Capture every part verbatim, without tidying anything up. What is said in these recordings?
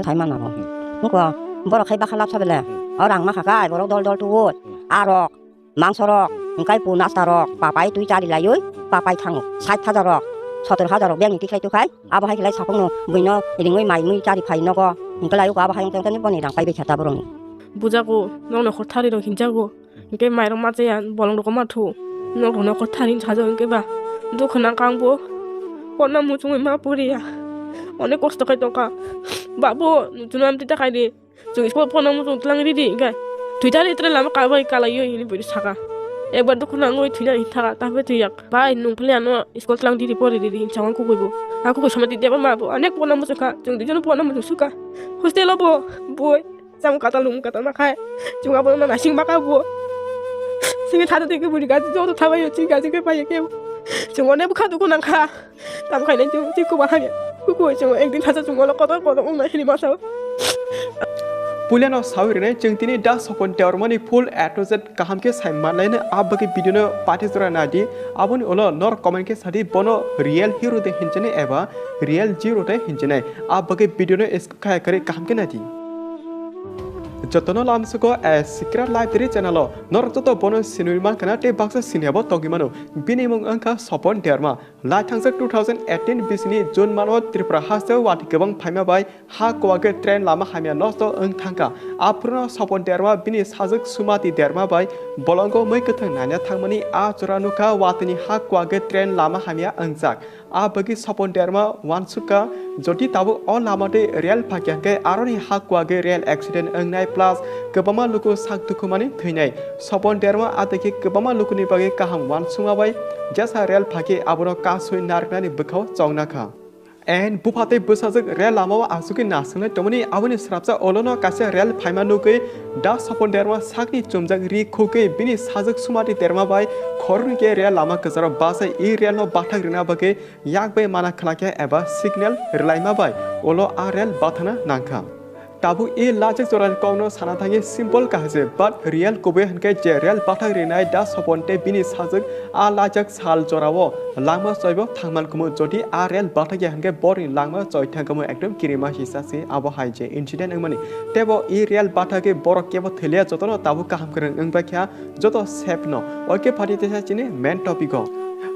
Thai mana bo. Nungko borok khai bakha lab sabele. O rang ma khakai borok dol dol tuo. Arok, mangso rok, hingkai pu nasta rok, papai twi chari laioi, papai thango. Sait hajar rok, sotor hajar rok beng ni tikhlai tukhai. Abo hai khlai sapung no buino ringoi mai mui chari phai nogo. Hingkalai uko abo hai tengteni boni rang pai bekha ta boroni. Bujago, nokno khor thari rok hinjago. Hingke mairok ma chaya, bolong rok ma thu. Nok rok nokor thani sajak hingke ba. Dukha nang kang bo. Porna muchungwi ma poriya. Onek kosto khai tongkha. Babo, chuna amtwi ta khai di. Chwng school porna muchung tlang ridi hingke. Thwi ta ri tre lama kabai kalaiyo hini bui saka. Ekbar dukha nangwi thwina hin thaka, tabe thwiyak. Bai, nung phile ano school tlang ridi, pori ridi, hin chawang kukui bo. A kukui sama di deba ma bo. Onek porna muchung kha. Chwng di jono porna muchung suka. Hostel o bo, boi. Cham katal lung katal ma khai. Chunga bo na nasing ma ka bo. Sini thada tiki buri gaji joto thabai yo, chini gaji ke pai ke. Chunga ne bukha duku nang kha. Tam khai ne chung chi ku ba hanya. Ku ku chunga ek din thasa chunga lo kotor kotor ung na hini ma sao. Puilano sawi rwnai chwng tini Da Sopon Debbarmani full A to Z kaham khe sai manlaino, a bagwi video no pathi jora nadi. Aboni ulo nor comment khe sadi bono real hero de hinjani eba real zero de hinjani. A bagwi video no kaya kwrwi kaham khe naidi. Jotono lamsugo A Secret Library channel o norok joto bono sinui mankha na tei baksa siniya bo tongwi mano. Bini mung wngkha Sopon Debbarma. Lai thangjak two thousand eighteen bisini June mano Tripura hasteo watwi kwbang phaima bai ha kwagwi train lama hamya nosto wng thangkha. Aphuruno Sopon Debbarma bini sajwk Sumati Debbarma bai bolongo mui kwthwng naina thangmani a jora nukha watwini ha kwagwi train lama hamya wngjak. A bagwi Sopon Debbarma uansukha, jodi tabuk o lama twi rel phakya hwnkhe aroni ha kwagwi rel accident wngnai plus kwbangma luku sak dukhumani thwinai. Sopon Debbarma a twi khe kwbangma lukuni bagwi kaham uansukma bai jesa rel phakhe abono kasui narwknani bwkhao chongna kha. And bupha tei bwsajwk rel lamao asugwi nasunglai tongmani aboni srapsa olono kaisa rel phaima nugwi Da Sopon Debbarma sakni chumjak ri khugwi bini sajwk Sumati Debbarma bai khoroknwi khe rel lama kwcharo bachai i rel no bathak rwna bagwi yak bai mana khlakya eba signal rwlaima bai ulo a rel bathana nangkha. Tabuk i lajak jorani kokno sana thangwi simple kahai se, but real kubui hwnkhe je rel bathak rinai Da Sopon tei bini sajwk a lajak sal jorao langma choibo thangman kumu, jodi a rel bathak ya hwnkhe borni langma choi thangkumu ekdom kirima sisa se, abo hai je incident wngmani. Tebo i rel bathagwi borok kebo thwilia, jotono tabuk kaham kwrwng wngbaikha. Joto sep no. Oke, phatwi teisa chini main topic o.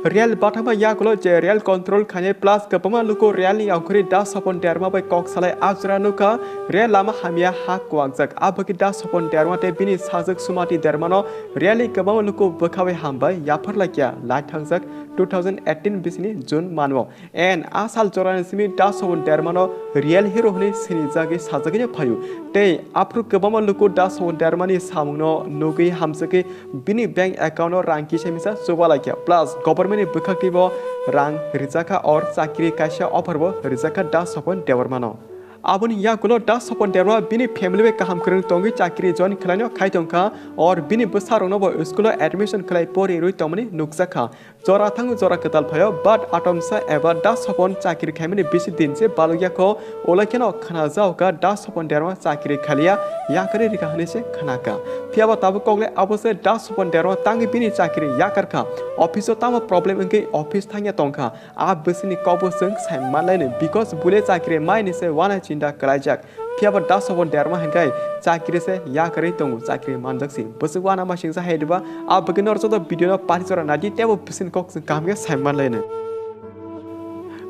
Real bathama yagulo je real control khainai plus kwbangma luku real ni ongkhorwi Da Sopon Debbarma bai kok salai a jora nukha real lama hamya ha kuwakjak. Abagwi Da Sopon Debbarma tei bini sajwk Sumati Debbarma no real ni kwbangma luku bwkhawi hambai yaphar laikya lai thangjak two thousand eighteen bisini June mano. And a sal jorani simi Da Sopon Debbarma no real hero hwnwi sinijagwi sajagwino phaio. Tei aphuru kwbangma luku Da Sopon Debbarma ni samungno nugwi hamjagwi bini bank account o rang kisa misa chuba laikya. Plus government ni bwkhak twibo rang rijakha or chakri kaisa offer bo rijakha Da Sopon Debbarma no. Aboni yagulo Da Sopon Debbarma bini family bai kaham kwrwng tongwi chakri join khlaino khai tongkha or bini bwsarokno bo school o admission khlai pori rwi tongmani nukjakha. Jora thango jora kwtal phaio, but atomsa eba Da Sopon chakri khaimani bisi din se balukya kho, ulai kheno khna jaokha Da Sopon Debbarma chakri khaliya, yakarwi rikha hwnwi se khnakha. Phiyaba tabuk kokle abo se Da Sopon Debbarma tangwi bini chakri yakarkha. Office o tamo problem wngwi office thangya tongkha. A bwswkni kokbo chwng sai manlaino, because bule chakri maini se wana chinta kwlaijak. Phiyaba Da Sopon Debbarma hinkhai chakri se yakarwi tongo, chakri manjak si. Bwswk wana masingsa hai diba, a bagwi norok joto video no pari jora naidi, tebo bwswkni kok chwng kaham khe sai manlaino.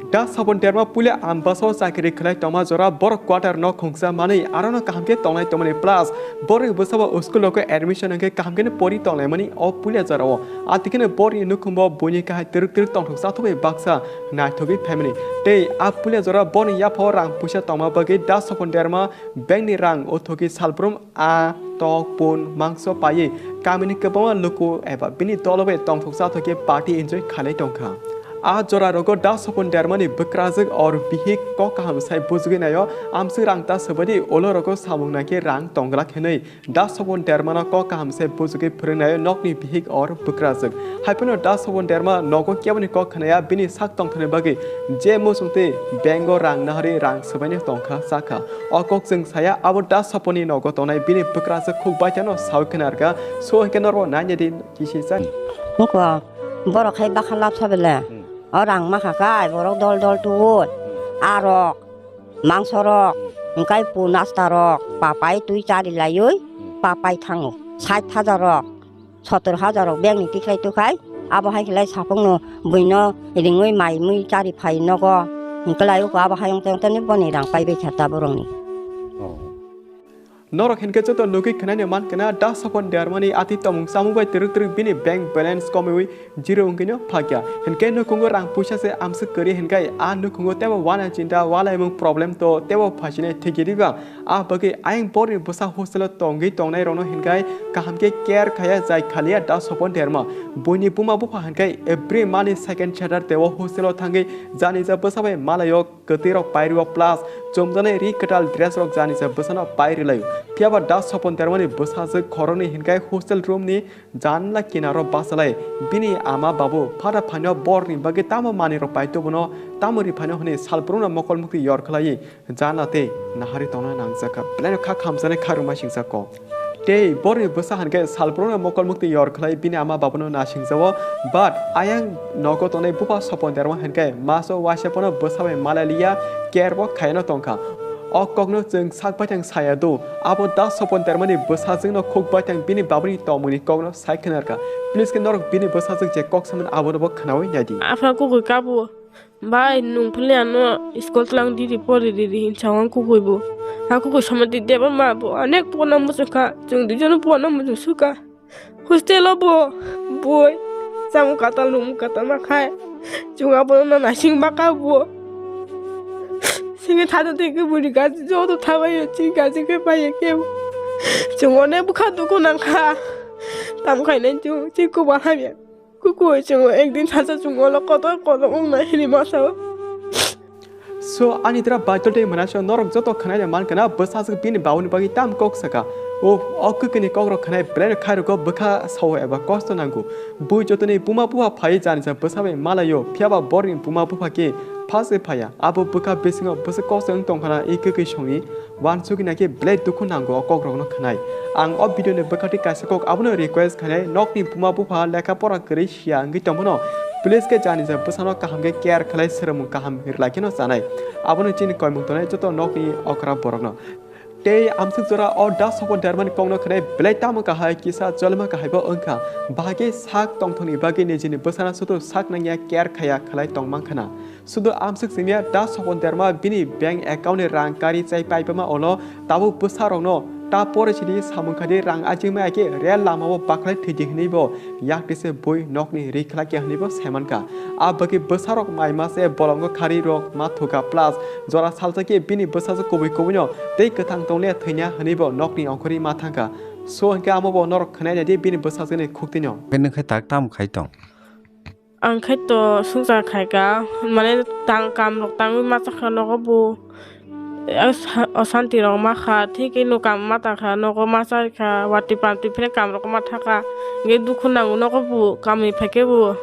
Da Sopon Debbarma puila Ambasa o chakri khlai tongma jora borok quarter no khungsa manwi arono kaham khe tongnai tongmani plus borokni bwsabo school rogo admission wngkhe kaham khe pori tonglaimani o puila jora o. Atikheno borokni nukhungbo buini kahai twrwk twrwk tongthok chathokbai baksa naithogwi phaimani. Tei a puila jora borokni yaphao rang puisa tongma bagwi Da Sopon Debbarma bankni rang uthogwi salbrum a tok pun mangso paiwi kamini kwbangma luku eba bini dolo bai tongthok chathokhe party enjoy khalai tongkha. A jora rogo Da Sopon Debbarmani bwkrajwk or bihik kok kaham sai bujugwi naio, amswk rang ta swbaidi ulo rogo samung nangkhe rang tongglak hinwi Da Sopon Debbarmano kok kaham se bujugwi phwrwngnaio nokni bihik or bwkrajwk. Haiphano Da Sopon Debbarma nogo keboni kok khnaya, bini sak tongthokni bagwi je muchungtwi bank o rang naharwi rang swbaino tongkha, chakha. O kok chwng saya abo Da Soponni nogo tongnai bini bwkrajwk khuk baithano sawi khnarkha. So hinkhe norbo nainedi kisi chani. Nukho borok hai bakha lab sabele. O rang makha kai borok dol dol tuo. Arok. Mangso rok, Hingkai pu nasta rok papai twi chari laiwi papai thango. Sait hajar rok, sotor hajar rok bag ni tikhlai tukhai. Abo hai khlai sapung no buino ringwi mai mui chari phai nogo. Hingklai uko abo hai ongte ongte ni boni rang pai bai kha ta borok ni. Norok hinkhe joto nugwi khwnai no man khna da Sopon Dermani ati tomung samung bai twrwk twrwk bini bank balance komiwi zero wngwi no phakya. Hinkhe nukhungo rang puisa se amswk kwrwi hinkhai a nukhungo tebo wana chinta walaimung problem to tebo phasinai thwikhe diba. A bagwi ayang borni bwsa hostel o tongwi tongnai rokno hinkhai kaham khe care khaya jai khaliya da Sopon Derma. Buini buma bupha hinkhai every month ni second Saturday o hostel o thangwi janija bwsa bai malaio kwtwi rok pai rwo plus chumjaknai ri kwtal dress rok janisa bwsano pai rwlaio. Phiyaba da Sopon Dermani bwsajwk khoroknwi hinkhai hostel room ni janla kinaro bachalai bini ama babu phata phaino borni bagwi tamo manwi rok pai tubuno tamo ri phaino hwnwi salbrumno mokol mukti yor khlaiwi janla tei nahari tongna nangjakha. Belaino kha khamjaknai kha rwma singsa kok. Tei borni bwsa hinkhe salbrumno mokol mukti yor khlai bini ama babuno nasingjao, but ayang nogo tongnai bupha Sopon Derma hinkhe maso waisa bono bwsa bai malaliya, care bo khayano tongkha. O kokno chwng sak baithang saya do, abo da Sopon Dermani bwsajwkno khuk baithang bini babuni tongmungni kokno sai khwnarkha. Please khe norok bini bwsajwk je kok saimano abono bo khwnawi naidi. Aphra kukui kabo. Bai, nwng phile ano school tlang diri pori riri hinsa wng kukui bo. Ha kukui samati deba ma bo, anek pona muchung kha, chwng duijono pona muchung suka. Hostel o bo, boi, chamung katal nwng katal ma khai. Chwng abono naising ma ka bo. Sini thada tei khe buri gaji joto thabayo, chini gaji khe paye khe. Chwng onek bwkha dukhu nang kha. Tam khainai chwng, chini kubal hamya. Kukui chwng ekdin sacha chwng ulo kotor kotor wngnai hwnwi ma sao. So, ani dra Baitul tei mwnasio norok joto khwnai de man khna bwsajwk bini babuni bagwi tam kok saka. O, o kwkini kokrok khwnai belai no khairokgo bwkha sao eba kosto nango. Bui jotoni buma bupha phai janisa bwsa bai malaio, phiyaba borni buma bupha khe phaswi phaya. Abo bwkha bisingo bwswk kosto wng tongkhana i kwkwi songni. Uansugwi naikhe belai dukhu nango o kokrokno khwnai. Ang o video ni bwkhati kaisa kok abono request khainai, nokni buma bupha lekha pora kwrwi siya wngwi tongphano, please khe janija bwsano kaham khe care khlai swrwngmung kaham rwlai kheno chanai. Abono chini koimung tongnai joto nokni okra borokno. Tei amswk jora o da Sopon Dermani kokno khwnai belai tamo kahai kisa cholima kahai bo wngkha. Bahai khe sak tongthokni bagwi nijini bwsano sudu sak nangya care khaya khlai tongmang khna. Sudu amswk simiya da Sopon Derma bini bank account ni rang kari chai paipama ono tabuk bwsa rokno ta pore sidi samung khadi rang ajima ake rel lama o baklai thwidi hwnwi bo yak tise bui nokni ri khlakya hwnwi bo saimankha. A bagwi bwsa rok mai mase bolongo khari rok ma thuka plus jora salsa khe bini bwsajwk kubui kubui no tei kwthang tongle thwina hwnwi bo nokni ongkhorwi ma thangkha. So hinkhe amo bo norok khwnai naidi bini bwsajwk ni khuktino. Khe nwng khe tak tam khai tong. Ang khe to sungsa khai ka, mane tang kam rok tangwi ma cha kha nogo bo. As-, osanti rok ma kha, thik no kam ma ta kha, nogo ma cha kha, wati pamti phre kam rok ma tha kha. Nge dukhu nango nogo bo, kam ni phai khe bo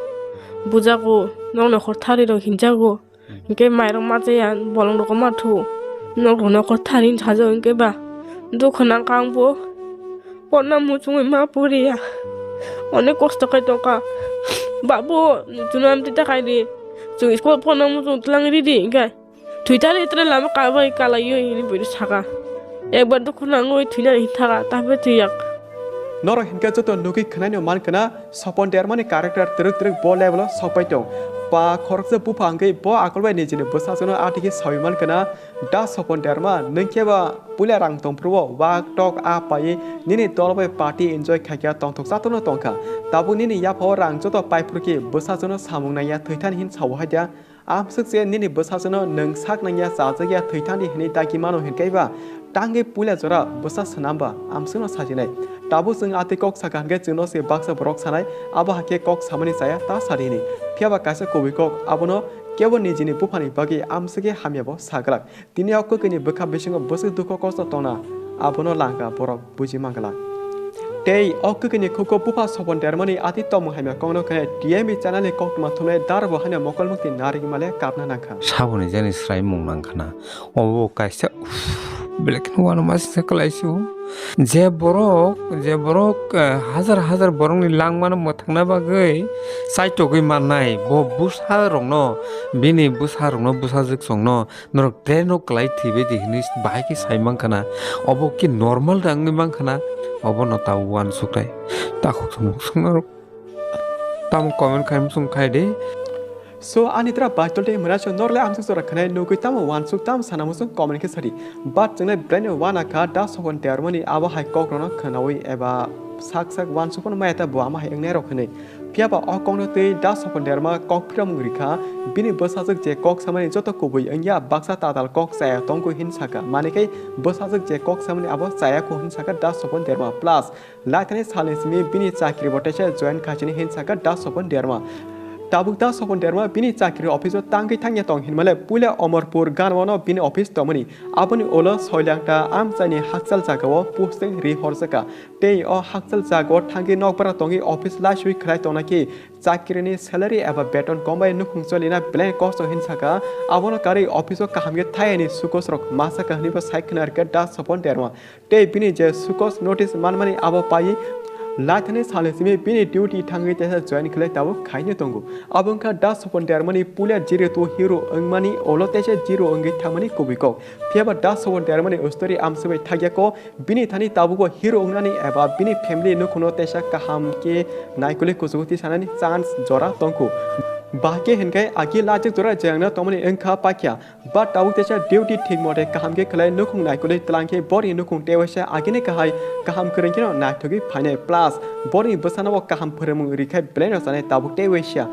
bujago, nokni khor thari rok hinjago. Hingke mairok ma chaya, bolong rok ma thu, nok rok nokor thari sajak hingke ba, dukho nang kha ang bo, porna muchungwi ma poriya, onek kosto khai tongkha, babu, chwng amtwi ta khai di, chwng school porna muchung tlang ridi hingke, thwi thani tere lama kabai kalaiyo hini bui saka, ekbar dukho nangwi thwinani thaga, tabe thwiyak. Norok hinkhe joto nugwi khwnai no man khna, Sopon Dermani character twrwk twrwk bo level o sokpai tong. Pa khoroksa bupha hwnkhe bo akol bai nijini bwsajwkno atigi sawi man khna, Da Sopon Derma, nwng khe ba puila rang tongphuru o wak tok a paiwi nini dol bai party enjoy khaikha tongthok chatokno tongkha. Tabuk nini yapha o rang joto paiphuru khe bwsajwkno samung nangya thwithani hin sao hai da? Amswk se nini bwsajwkno nwng sak nangya chajakya thwithani hwnwi dagi mano hinkhe ba tangwi puila jora bwsa swnam ba amswkno sajinai. Tabuk chwng atwi kok sakha hinkhe chwngno se baksa borok sanai, abo hakhe kok samani chaya ta sadi hwnwi. Phiya ba kaisa kubui kok abono kebo nijini buphani bagwi amswk khe hamya bo sa glak. Tini o kwkwi ni bwkha bisingo bwswk dukho kosto tongna abono langka borok buji man glak. Tei o kwkwi ni khuko bupha Sopon Dermani ati tongmung hamya kokno khe T M B channel ni koktwma thumnai Darbo haino mokol mukti narigmale kapna nangkha. Saboni jani sraimung nangkhana. Obo kaisa Belai kheno uanama se kwlai se o. Je borok, je borok, eh, hazar hazar borokni langmano mwthangna bagwi chaitogwi mannai, bo bwsarokno, bini bwsarokno, bwsajwk songno norok train o kwlai thwibaidi hinwi bahai khe sai mankha na. Obo khe normal da wngwi mankha na, obono ta uansuknai. Takhuk songmung songnorok. Tamo comment khai muchung khai di. So, ani tra baitol tei mwnasyo norle amsuk jora khwnai nugwi tamo uansuk tamo sana muchung comment khe sadi. But chwngnai belai no uana kha Da Sopon Dermani abo hai kok rono khwnawi eba sak sak uansuk phano maya ta bo ama hai wngnai rok hinwi. Phiya ba o kokno twi Da Sopon Derma kok phiramung rikha, bini bwsajwk je kok samani joto kubui wngya baksa tatal kok chaya tongkhu hin saka, mani khe bwsajwk je kok samani abo chaya kho hin saka Da Sopon Derma. Plus, laithani salni simi bini chakri bo teisa join khaisini hin saka Da Sopon Derma. Tabuk Da Sopon Derma bini chakri office o tangwi thangya tong hinmale puila Omorpur ganwano bini office tongmani. Aboni ulo soilangta amchaini hakchal jagao posting ri horjaka. Tei o hakchal jagao thangwi nokbara tongwi office laisui khlai tongna khe chakrini salary eba beton kombai nukhung cholina belai kosto hin saka. Abono karwi office o kaham khe thayani sukos rok ma saka hinwi bo sai khna rwkha Da Sopon Derma. Tei bini je sukos notice manmani abo paiwi laithani salni simi bini duty thangwi teisa join khlai tabuk khaina tongo. Abo wngkha Da Sopon Dermani puila zero to hero wngmani ulo teisa zero wngwi thangmani kubui kok. Phiya ba Da Sopon Dermani story amsugwi thakya kok, bini thani tabugo hero wngnani eba bini family nukhungno teisa kaham khe naikolwi kuchugo tisanani chance jora tongkhu. Bahai khe hinkhe agi lajik jora jeyangno tongmani wngkha pakya. But tabuk teisa duty thik mote kaham khe khlai nukhung naikolwi tlang khe borni nukhung tei waisa agini kahai kaham kwrwng kheno naithogwi phainai. Plus, borni bwsano bo kaham phwrwngmung rikha belaino chanai tabuk tei waisa.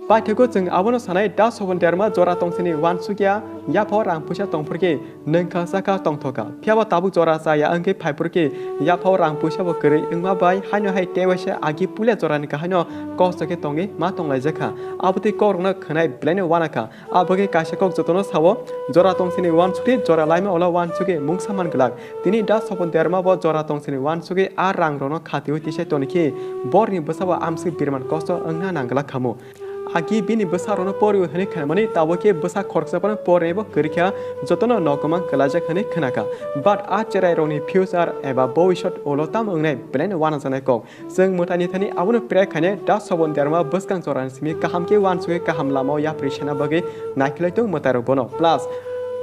Paithago chwng abono sanai Da Sopon Derma jora tongsini uansukya, yaphao rang puisa tongphurkhe nwngkha chakha tongthokha. Phiyaba tabuk jora chaya wngkhe phaiphurkhe yaphao rang puisa bo kwrwi wngma bai haino hai tei waisa agi puila jorani kahaino kosto khe tongwi ma tonglaijakha. Abotwi kokrokno khwnai belaino uanakha. Abo khe kaisa kok jotono sao, jora tongsini uansukdi, jora laima ulo uansugwi mungsa man glak. Tini Da Sopon Derma bo jora tongsini uansugwi a rang rokno khatiwi tisai toni khe borni bwsa bo amswk birman kosto wngna nang glak khamu. Agi bini bwsa rokno poriwi hwnwi khnamani, tabuk khe bwsa khoroksa phano porinai bo kwrwi kha, jotono nokgwmang kwlaijak hwnwi khna kha. But a cherai rokni future eba bowishot ulo tamo wngnai belaino uanajaknai kok. Chwng mwtaini thani abono pray khainai Da Sopon Derma bwskang jorani simi kaham khe uansugwi kaham lamao yapri sena bagwi naikhlai tong mwtairok bono. Plus,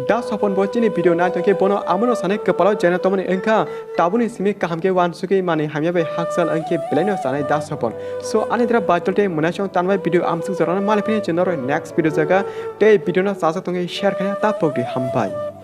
Da Sopon bo chini video naitong khe bono amono sanai kwpalo jena tongmani wngkha, tabukni simi kaham khe uansugwi manwi hamya bai hakchal wngkhe belaino chanai Da Sopon. So, ani dra baitol tei mwnaisong tanbai video amsuk jorano maliphini chwng noroi next video jaga tei video no chajak tongwi share khaina ta pokdi hambai.